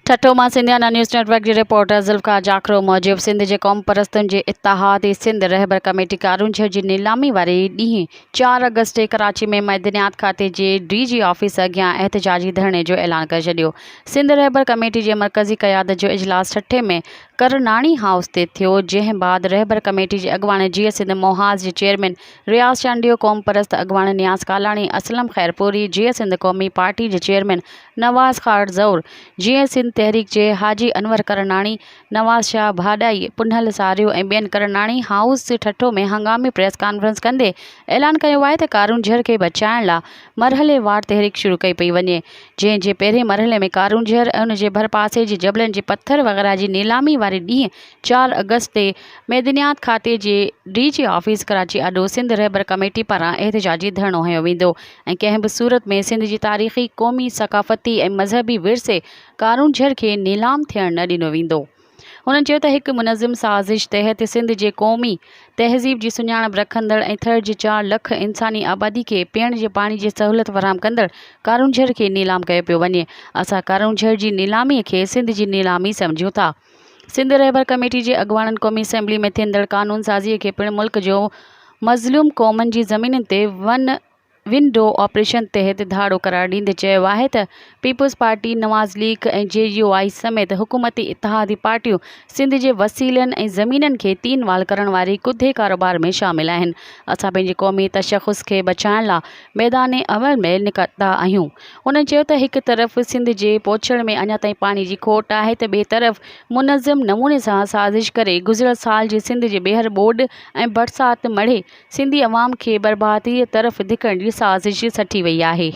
ٺٽو مان Sindhiana news net work جي reporter Zulfiqar Jakhro موجب سنڌ جي قومپرستن جي اتحادي سنڌ رهبر ڪميٽي ڪارونجهر جي نيلامي واري ڏينهن چار آگسٽ تي ڪراچي ۾ معدنيات کاتي جي ڊي جي آفيس اڳيان احتجاجي ڌرڻي جو اعلان ڪري ڇڏيو. سنڌ رهبر ڪميٽي جي مرڪزي قيادت جو اجلاس ٺٽي ۾ ڪرناڻي هائوس تي ٿيو جنهن بعد رهبر ڪميٽي جي اڳواڻ جيئي سنڌ محاذ جي چيئرمين رياض چانڊيو، قومپرست اڳواڻ نياز ڪالاڻي، اسلم خيرپوري، جيئي سنڌ قومي پارٽي جي چيئرمين نواز خارزئور، جيئي سنڌ تحريڪ جي حاجي انور ڪرناڻي، نواز شاهه ڀاڏائي، پنهل ساريو ۽ ٻين ڪرناڻي هائوس ٺٽو ۾ هنگامي پريس ڪانفرنس ڪندي اعلان ڪيو آهي ته ڪارونجهر کي بچائڻ لا مرحليوار تحريڪ شروع ڪئي پئي وڃي جنهن جي پهرين مرحلي ۾ ڪارونجهر ۽ ان جي ڀرپاسي جي جبلن جي پٿر وغيره جي نيلامي واري ڏينهن چار آگسٽ تي معدنيات کاتي جي ڊي جي آفيس ڪراچي آڏو سنڌ رهبر ڪميٽي پاران احتجاجي ڌرڻو هنيو ويندو ۽ ڪنهن به صورت ۾ سنڌ جي تاريخي، قومي، ثقافتي ۽ مذهبي ورثي ڪارونجهر کي نيلام ٿيڻ نه ڏنو ويندو. هنن چيو ته هڪ منظم سازش تحت سنڌ جي قومي تهذيب جي سڃاڻپ رکندڙ ۽ ٿر جي چار لک انساني آبادي کي پيئڻ جي پاڻي جي سهولت فراهم ڪندڙ ڪارونجهر کي نيلام ڪيو پيو وڃي اسان ڪارونجهر جي نيلامي کي سنڌ جي نيلامي سمجهون ٿا سنڌ رهبر ڪميٽي جي اڳواڻن قومي اسيمبلي ۾ ٿيندڙ قانون سازي کي پڻ ملڪ جو مظلوم قومن جي زمينن تي ون ونڊو آپريشن تحت ڌاڙو قرار ڏيندي چيو آهي ته Peoples Party, Nawaz League ۽ J U I سميت حڪومتي اتحادي پارٽيون سنڌ جي وسيلن ۽ زمينن کي تين وال ڪرڻ واري ڪڌي ڪاروبار ۾ شامل آهن، اسان پنهنجي قومي تشخص کي بچائڻ لا ميدان عمل ۾ نڪتا آهيون. هنن چيو ته هڪ طرف سنڌ جي پوڇڙ ۾ اڃا تائين پاڻي جي کوٽ آهي ته ٻئي طرف منظم نموني سان سازش ڪري گذريل سال جي سنڌ جي ٻيهر ٻوڏ ۽ برسات مڙهي سنڌي عوام کي برباديء طرف ڌڪڻ جي سازش سٽي وئي آهي.